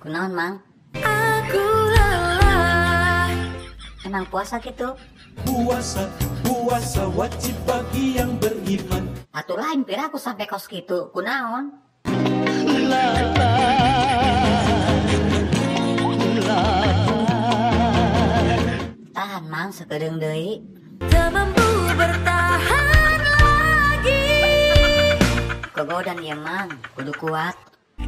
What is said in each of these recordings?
Kunaon, Mang? Aku lelah. Emang puasa gitu? Puasa, puasa wajib bagi yang beriman. Atuh lain piraku sampai kos gitu. Kunaon? Tahan, Mang, sakedeung deui. Tak mampu bertahan lagi. Kegodan ya, Mang, kudu kuat.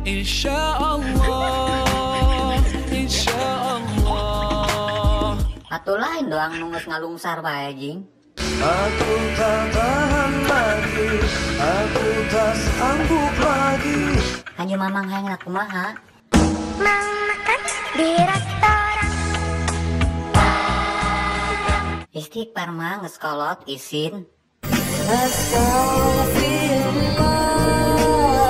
Insya Allah, insya Allah. Atuh lain doang nunggu ngalungsar bae jing. Aku tak tahan lagi, aku tak sanggup lagi. Hanya mamang hayang kumaha? Mang makan di restoran. Istighfar Mang, geus kolot isin. Astagfirullah,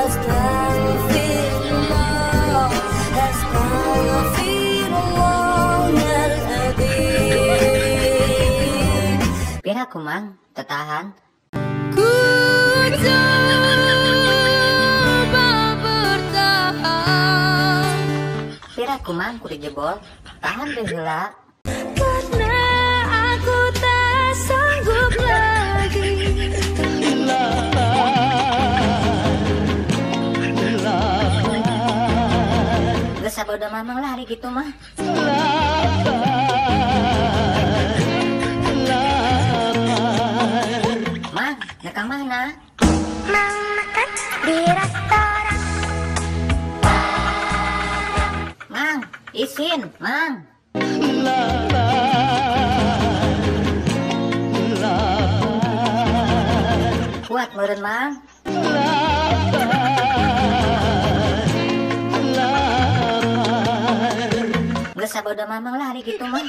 astagfirullah, astagfirullahaladzim. Piraku Mang, tertahan. Ku coba bertahan. Piraku Mang, kudu jebol. Tahan deh heula. Karena aku tak sanggup lagi. Geus sabodo mamang lah hari gitu mah. Mang, nek ka mana? Mang makan di restoran. Mang, isin, Mang. Kuat meureun, Mang. Geus sabodo mamang lah hari gitu mah.